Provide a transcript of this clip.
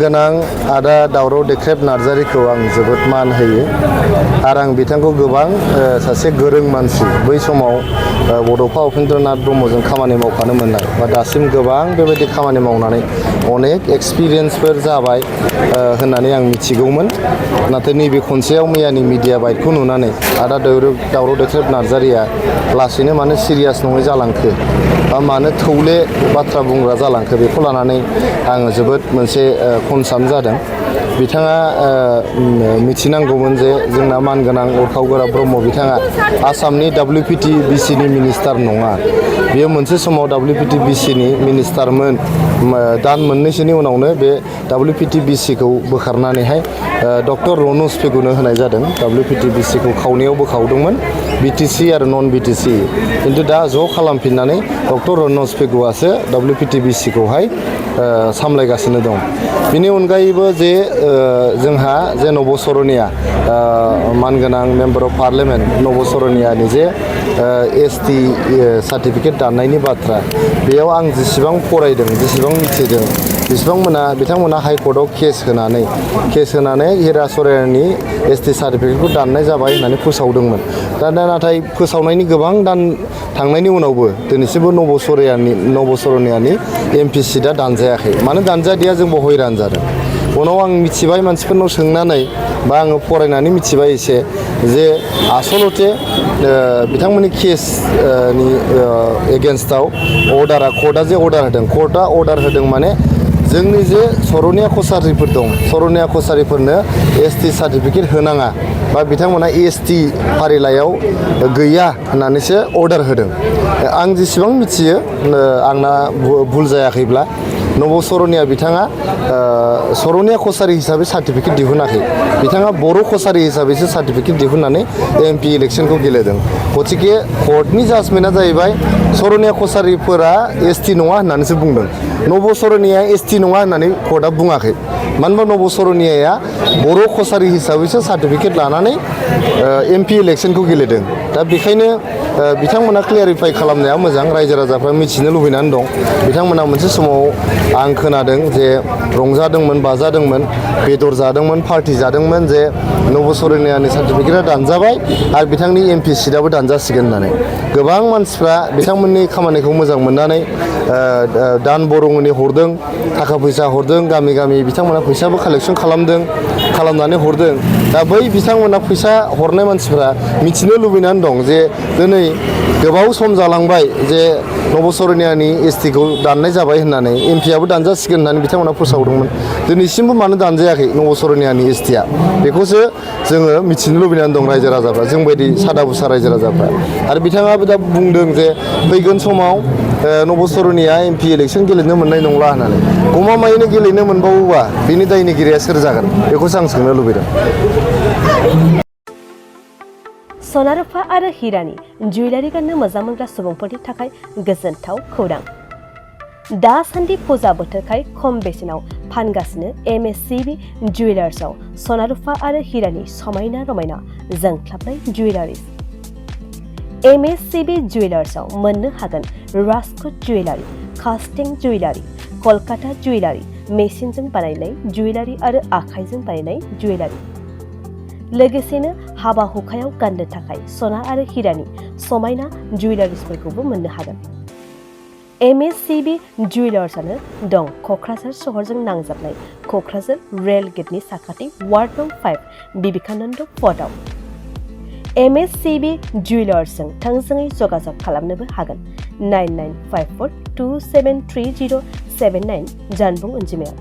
गोनां आदा दावराव देख्रेब नार्जारिखौ आं जोबोद मान होयो आरो आं बिथांखौ गोबां सासे गोरों मानसि बै समाव बड'फा उपेन्द्रनाथ ब्रह्मजों खामानि मावफानो मोननाय बा दासिम गोबां बेबायदि खामानि मावनानै अनेक एक्सपिरियेन्सफोर जाबाय होननानै आं मिथिगौमोन। नाथाय नैबे खनसेयाव मैयानि मिडिया बाइटखौ नुनानै आदा दावराव देख्रेब नार्जारिया लासैनो मानो सिरियास नङै जालांखो बा मानो थौले बाथ्रा बुंग्रा जालांखो बेखौ लानानै आङो जोबोद मोनसे कनसार्न जादों। बिथाङा मिथिनांगौमोन जे जोंना मानगोनां उरखावगोरा ब्रह्म बिथाङा आसामनि WPTBCनि मिनिस्टार नङा। बेयो मोनसे समाव WPTBCनि मिनिस्टारमोन। दान मोननैसोनि उनावनो बे WPTBCखौ बोखारनानैहाय डक्टर रनज पेगुनो होनाय जादों। WPTBCखौ खावनायाव बोखावदोंमोन BTC आरो नन BTC, खिन्थु दा ज' खालामफिननानै डक्टर रनज पेगुआसो WPTBCखौहाय सामलायगासिनो दं। बिनि अनगायैबो जे जोंहा जे नबसरनिया मानगोनां मेम्बार अफ पार्लियामेन्ट नबसरनियानि जे ST सार्टिफिकेट दाननायनि बाथ्रा, बेयाव आं जेसेबां फरायदों जेसेबां मिथिदों बिथांमोना हाइकर्टआव केस होनानै हिरा सरेननि ST सार्टिफिकेटखौ दाननाय जाबाय होननानै फोसावदोंमोन। दा नाथाय फोसावनायनि गोबां दान थांनायनि उनावबो दिनैसिमबो नबसरनियानि MP सिटआ दानजायाखै। मानो दानजादिया जोंबो हैरान जादों। उनाव आं मिथिबाय मानसिफोरनाव सोंनानै बा आङो फरायनानै मिथिबाय एसे जे आसलथे बिथांमोननि केसनि एगेन्स्टआव कर्टआ जे अर्डार होदों माने जोंनि जे सरनिया कसारिफोर दं, सरनिया कसारिफोरनो ST सार्टिफिकेट होनाङा बा बिथांमोना ST फारिलाइयाव गैया होननानैसो अर्डार होदों। आं जेसेबां मिथियो आंना भुल जायाखैब्ला नबसरनिया बिथाङा सरनिया कसारि हिसाबै सार्टिफिकेट दिहुनाखै। बिथाङा बर' कसारि हिसाबैसो सार्टिफिकेट दिहुननानै MP इलेक्सनखौ गेलेदों। गतिके कर्टनि जाजमेन्टआ जाहैबाय सरनिया कसारिफोरा ST नङा होननानैसो बुंदों। नबसरनिया ST नङा होननानै कर्टआ बुङाखै। मानो होनबा नबसरनियाया बर' कसारि हिसाबैसो सार्टिफिकेट लानानै MP इलेक्सनखौ गेलेदों। दा बेखायनो बिथांमोना क्लियारिफाइ खालामनाया मोजां। रायजो राजाफ्रा मिथिनो लुबैनानै दं। बिथांमोना मोनसे समाव आं खोनादों जे रंजादोंमोन, बाजादोंमोन, बेदर जादोंमोन, पार्टि जादोंमोन जे नबसरनियानि सार्टिफिकेटआ दानजाबाय आरो बिथांनि MP सिटआबो दानजासिगोन होननानै। गोबां मानसिफ्रा बिथांमोननि खामानिखौ मोजां मोननानै दान बरङनि हरदों, थाखा फैसा हरदों, गामि गामि बिथांमोना फैसाबो कालेक्सन खालामनानै हरदों। दा बै बिथांमोना फैसा हरनाय मानसिफ्रा मिथिनो लुबैनानै दं जे दिनै गोबाव सम जालांबाय जे नबसरनियानि STखौ दाननाय जाबाय होननानै, MP आबो दानजासिगोन होननानै बिथांमोना फोसावदोंमोन। दिनैसिमबो मानो दानजायाखै नबसरनियानि STआ? बेखौसो जोङो मिथिनो लुबैनानै दं रायजो राजाफ्रा, जोंबायदि सादा बुसा रायजो राजाफ्रा। आरो बिथाङाबो दा बुंदों जे फैगोन समाव नबसरनिया MP इलेक्सन गेलेनो मोननाय नंला होननानै। गमामायैनो गेलेनो मोनबावोबा बिनि दायनिगिरिया सोर जागोन? बेखौसो आं सोंनो लुबैदों। सना रुफा आरो हिरानि जुवेलारि गाननो मोजां मोनग्रा सुबुंफोरनि थाखाय गोजोनथाव खौरां। दासान्दि फुजा बोथोरखाय खम बेसेनाव फानगासिनो MSCB जुवेलार्सआव सना रुफा आरो हिरानि समायना रमायना जोंख्लाबनाय जुवेलारिज। MSCB जुवेलार्सआव मोननो हागोन राजकोट जुवेलारि, कास्टिं जुवेलारि, कलकाता जुवेलारि, मेसिनजों बानायनाय जुवेलारि आरो आखाइजों बानायनाय जुवेलारि। लोगोसेनो हाबा हुखायाव गाननो थाखाय सना आरो हिरानि समायना जुवेलारिसफोरखौबो मोननो हागोन। MSCB जुवेलार्सआनो दं क'क्राझार सहरजों नांजाबनाय क'क्राझार रेल गेटनि साखाथि वार्ड नं 5 बिबेकानन्द पथआव। MSCB जुवेलार्सजों थोंजोङै जगाजग खालामनोबो हागोन 9954273079 जानबुं अनजिमायाव।